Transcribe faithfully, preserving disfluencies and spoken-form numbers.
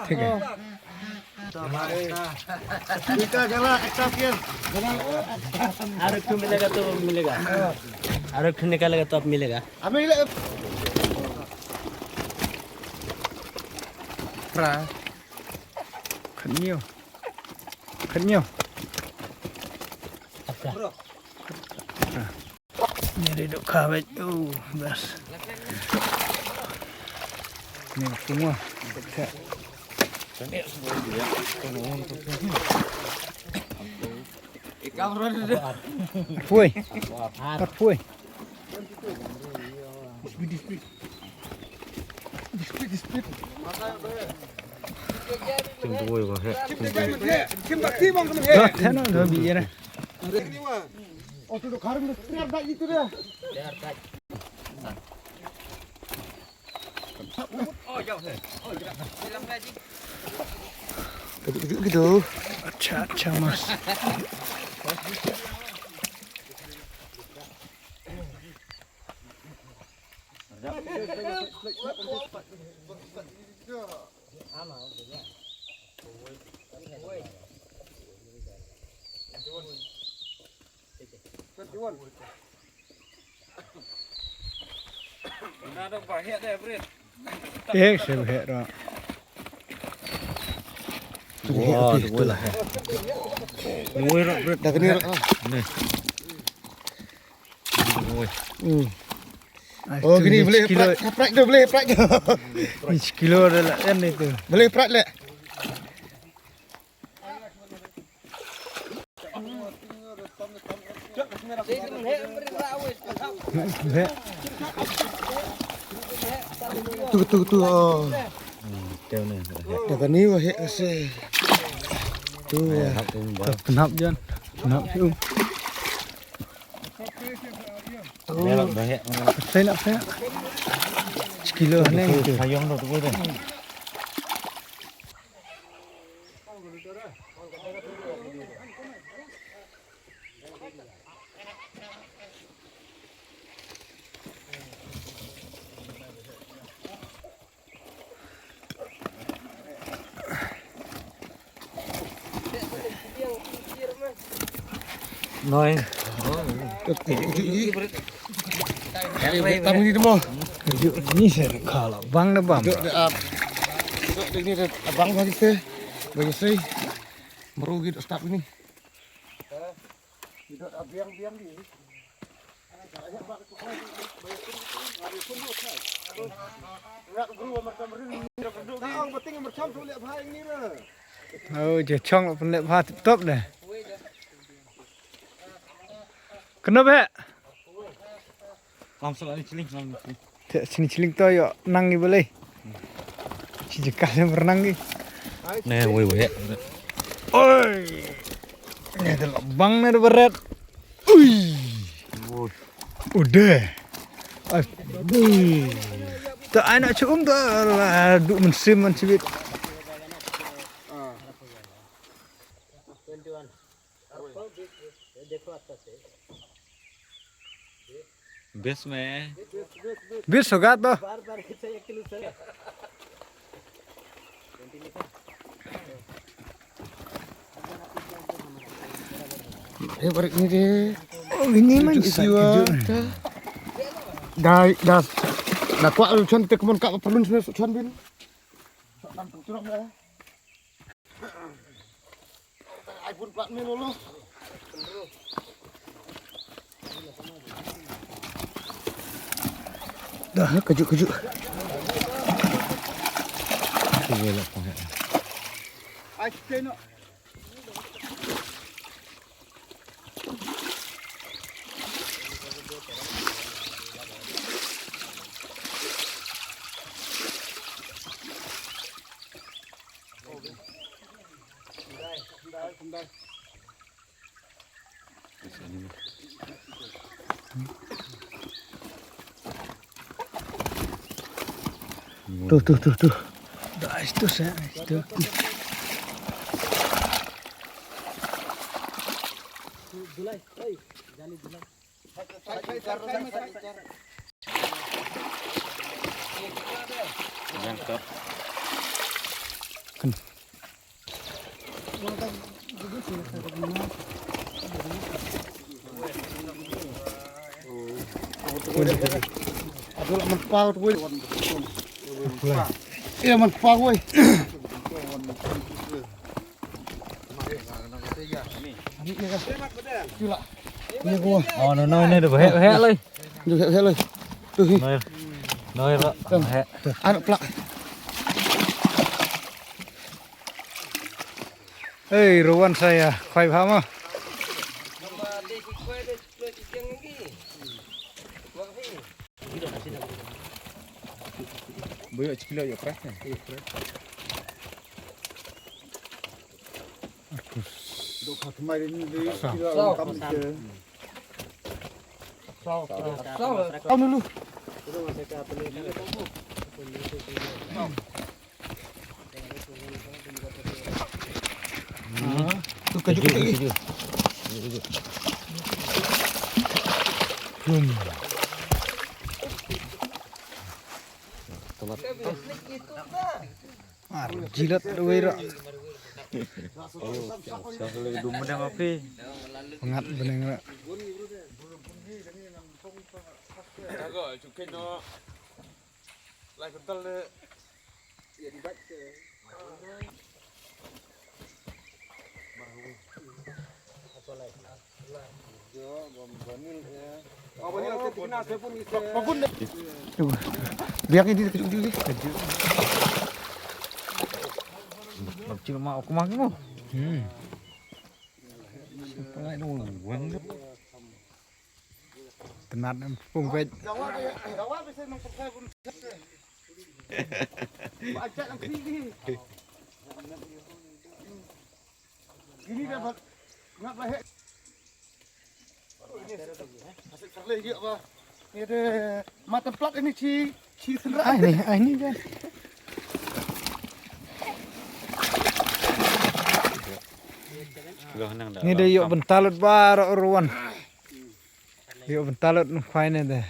ठीक है। ठीक है, चला, अच्छा फिर। अरे क्यों मिलेगा तो मिलेगा। अरे क्यों निकालेगा तो अब मिलेगा। Pra. Khat hynñiew. Khat hynñiew. Ni ri duk kha bait. Oh, bas. Ni kumwa. Pui. Pat pui. Dah, dah, dah, biar dah. Kejut-kejut gitu. Acha, acha, Mas. Eh, shu heh ro. Wow, tu lah. Dah kena ro. Hmm. Oh, kini boleh prak, prak tu, boleh prak tu. Ni sekilo dah lah kan itu. Boleh prak leh. Tu, tu, tu, oh. Dah kani wah hek kasi. Tu. Penap jan. Penap tu. Sekilo ni. Sayang tu tu. Noi. Tam ni demo. Ni se khala bang na bang. Ni bang bagi se. Bagi se. Meru gitu stop ini. Oh, je chong pynleh bha tip top deh. Kena beh. Lam sel ani chling, lam chling. Te sini chling to yo nang ni balei. Si jaka sem renang ni. Ne, woi, woi. Oi. Ne de bang ne de beret. Ui. Udah. Ai. Ui. Ta ai nak chum ta la du mensim man sibit. Bes me. Bes sogat ba. Eh, barit ni deh. Oh, ini man. Dai, das. Dah kuat lu chon te kemon kak perlu chon bin. Dah, kejut, kejut. Tuh, tuh, tuh, tuh. Dah, itu saya, itu. Mantap. Kan. Aduh, lah, man kpa wei. Iya, man kpa wei. Iya, ko. Oh, no, no, ini dah bahek, bahek, loi. Dah bahek, bahek, loi. Tuh, hi. Noi. Noi, lo. Tang. Bahek. Anak plak. Hei, ruan saya, khwai bha ma. Boyo chikilo yo krak. Dok khat mai ni di kilo kam ke. Saw, saw. Saw dulu. Tu kaju, kaju. Ar jilat wei ra. Pengat beneng ra. Biang ini kejut, kejut, kejut. Cuma aku makan. Hmm. Penat em pung pej. Ini dapat ngap lahir. Ini ada mata plat ini ci ci sendra. Ah, ini, ah, ini kan. Ni dei ïoh bynta lut baroh ruan. Ïoh bynta lut nu khwai ne de.